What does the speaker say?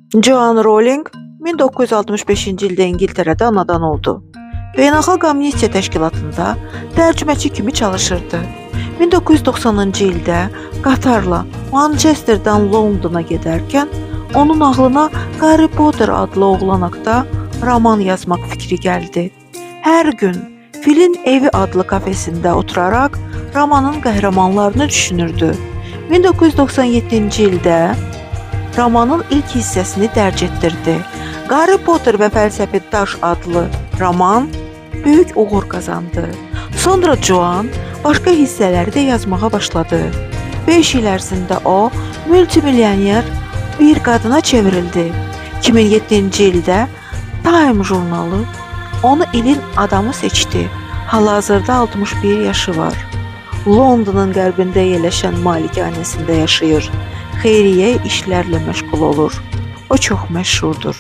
Joan Rowling 1965-ci ildə İngiltərədə anadan oldu. Beynəlxalq Amnistiya Təşkilatında tərcüməçi kimi çalışırdı. 1990-cı ildə qatarla Manchesterdən Londona gedərkən onun ağlına Harry Potter adlı oğlan haqqında roman yazmaq fikri gəldi. Hər gün Filin Evi adlı kafesində oturaraq romanın qəhrəmanlarını düşünürdü. 1997-ci ildə romanın ilk hissəsini dərc etdirdi. Harry Potter və Fəlsəfi Daş adlı roman böyük uğur qazandı. Sonra Joan başqa hissələri də yazmağa başladı. 5 il ərzində o multimilyoner bir qadına çevrildi. 2007-ci ildə Time jurnalı onu ilin adamı seçdi. Hal-hazırda 61 yaşı var. Londonun qərbində yerləşən malikanəsində yaşayır. Xeyriyyə işlərlə məşğul olur. O çox məşhurdur.